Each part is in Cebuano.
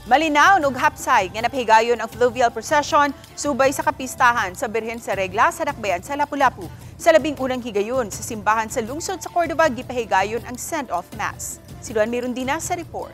Malinaw ug hapsay nga napahigayon ang fluvial procession subay sa kapistahan sa Birhen sa Regla sa Dakbayan sa Lapu-Lapu. Sa 11 higayon sa simbahan sa lungsod sa Cordova, gipahigayon ang send-off mass. Si Luan Mirundina sa report.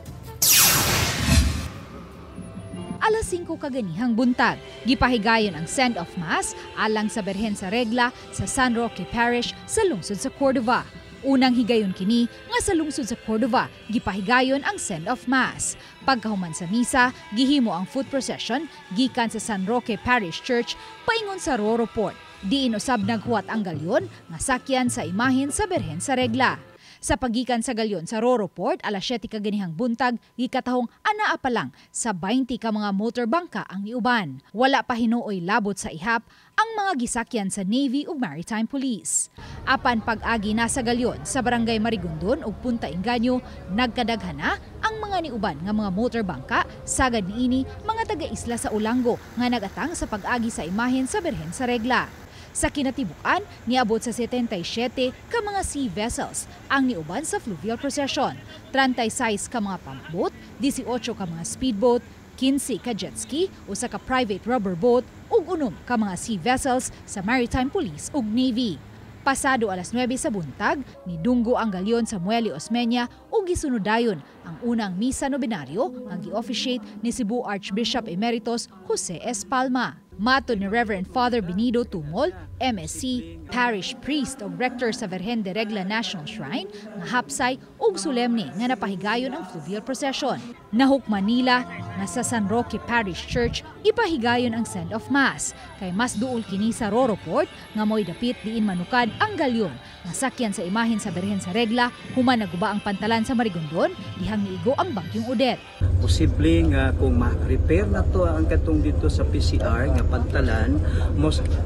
Alas 5 kaganihang buntag, gipahigayon ang send-off mass alang sa Birhen sa Regla sa San Roque Parish sa lungsod sa Cordova. Unang higayon kini nga sa lungsod sa Cordova, gipahigayon ang send-off mass. Pagkahuman sa misa, gihimo ang foot procession gikan sa San Roque Parish Church paingon sa Roro Port. Diin usab naghuwat ang galyon nga sakyan sa imahen sa Birhen sa Regla. Sa pagikan sa galyon sa Roro Port, alas 7 kaganihang buntag, gikatahong anaa pa lang sa 20 ka mga motor bangka ang niuban. Wala pa hinuoy labot sa ihap ang mga gisakyan sa Navy ug Maritime Police. Apan pag-agi na sa galyon sa Barangay Marigondon ug Punta Inganyo, nagkadaghan na ang mga niuban nga mga motor bangka, sagad niini mga taga-isla sa Olango nga nagatang sa pag-agi sa imahen sa Birhen sa Regla. Sa kinatibuk-an, niabot sa 77 ka mga sea vessels ang niuban sa fluvial procession, 36 ka mga pumpboat, 18 ka mga speedboat, 15 ka jet ski, usa ka private rubber boat ug 6 ka mga sea vessels sa Maritime Police ug Navy. Pasado alas 9 sa buntag, nidunggo ang galyon sa Muelle Osmeña ug gisunod dayon ang unang misa nobenaryo nga gi-officiate ni Cebu Archbishop Emeritus Jose S. Palma. Matod ni Reverend Father Benido Tumol, MSC, Parish Priest ug Rector sa Virgen de Regla National Shrine, nga hapsay ug solemne nga napahigayon ang fluvial procession. Nahukman nila nga sa San Roque Parish Church ipahigayon ang send-off mass, kay mas duol kini sa Roro Port nga mo'y dapit diin manukad ang galyon nga sakyan sa imahen sa Birhen sa Regla human naguba ang pantalan sa Marigondon dihang niigo ang bagyong Odette. Posible nga kung ma-repair na to ang katong dito sa PCR nga pantalan,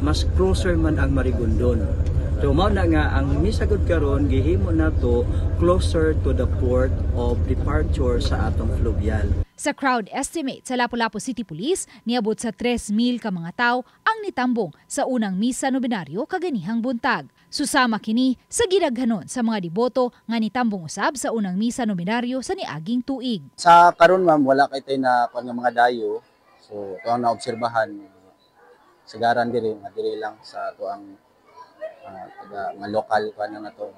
mas closer man ang Marigondon. So mao na nga ang misa gud karon gihimo nato closer to the port of departure sa atong fluvial. Sa crowd estimate sa Lapu-Lapu City Police, niabot sa 3,000 ka mga tao ang nitambong sa unang misa nobenaryo kaganihang buntag. Susama kini sa gidaghanon sa mga deboto nga nitambong usab sa unang misa nobenaryo sa niaging tuig. Sa karon, ma'am, wala kay tay na kuan nga mga dayo. So ito ang naobserbahan sagaran diri nga diri lang sa ato ang taga nga lokal kuan nga to.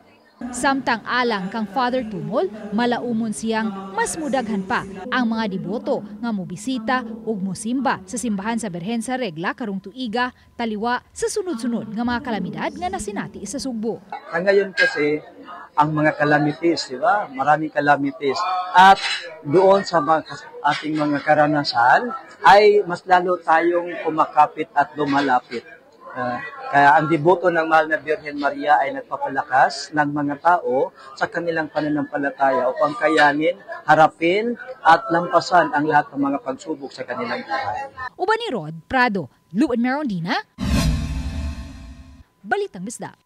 Samtang alang kang Father Tumol, malaumon siyang mas mudaghan pa ang mga deboto nga mobisita ug mosimba sa simbahan sa Birhen sa Regla karong tuiga, taliwa sa sunod-sunod nga mga kalamidad nga nasinati sa Sugbo. Ang ngayon kasi, ang mga calamities, di ba? Maraming calamities. At doon sa mga, ating mga karanasan, ay mas lalo tayong kumakapit at lumalapit. Kaya ang deboto ng Mahal na Birhen Maria ay nagpapalakas ng mga tao sa kanilang pananampalataya upang kayanin, harapin at lampasan ang lahat ng mga pagsubok sa kanilang buhay. Uban ni Rod Prado, Luan Merondina, Balitang Bisdak.